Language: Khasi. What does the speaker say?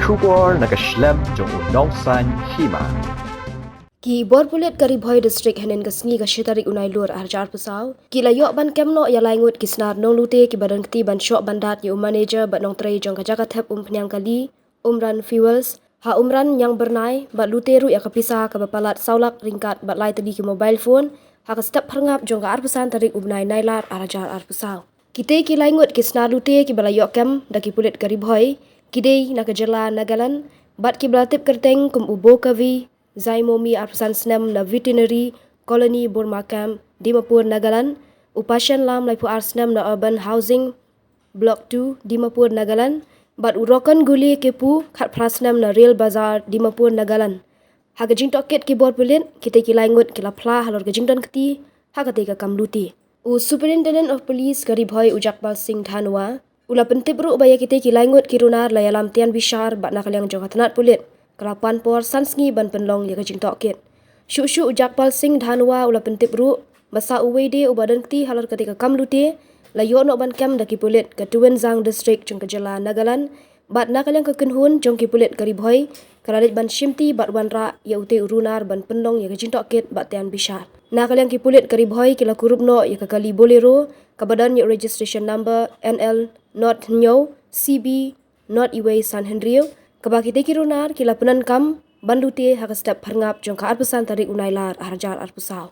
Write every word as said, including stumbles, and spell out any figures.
Khubor na ka shlem jong u Nongsaiñ Hima. Ki bor pulit ka Ri Bhoi District hynnin ka sngi ka shi tarik u Nailur arhajar arphew saw ki la ïoh ban kem noh ïa lai ngut ki snar nonglute kiba don kti ban shoh ban dat ïa u manager bad nongtrei jong ka jaka thep umphniang kali Umran Fuels ha Umran Ñiangbyrnai bad lute ruh ïa ka pisa kaba palat saw lak ryngkat bad lai tylli ki mobile phone ha ka step phyrngap jong ka arphew san tarik u bnai Nailar arhajar arphew saw. Kitei ki lai ngut ki snar lute kiba la ïoh kem da ki pulit ka Ri Bhoi ki dei na ka jylla Nagaland bad kiba la tip kyrteng kum u Bokavi Zaimomi arphew san snem na Veterinary Colony Burma Camp Dimapur Nagaland, u Pashen Lam laiphew ar snem na Urban Housing Block two Dimapur Nagaland bad u Rokon Guli Kepu khatphra snem na Rail Bazar Dimapur Nagaland. Ha ka jingtohkit ki bor pulit kitei ki lai ngut ki la phla halor ka jingdon kti ha katei ka kam lute. U Superintendent of Police ka Ri Bhoi u Jagpal Singh Dhanwa u la pyntip ruh ba ïa kitei ki lai ngut ki runar la ïalam tian bishar bad na ka liang jong ka tnat pulit ka la pan por san sngi ban pynlong ïa ka jingtohkit. Shuh shuh u Jagpal Singh Dhanwa u la pyntip ruh ba sa uwei de uba don kti halor katei ka kam lute la ïoh noh ban kem da ki pulit ka Tuensang District jong ka jylla Nagaland bad na ka liang ka kynhun jong ki pulit ka Ri Bhoi ka la leit ban shimti bad wanrah ïa utei u runar ban pynlong ïa ka jingtohkit bad tian bishar. Na ka liang ki pulit ka Ri Bhoi ki la kurup noh ïa ka kali Bolero kaba don ïa u registration number N L not hynñiew C B not iwei san hynriew kaba kitei ki runar ki la pyndonkam ban lute ha ka step phyrngap jong ka arphew san tarik u Nailar arhajar arphew saw.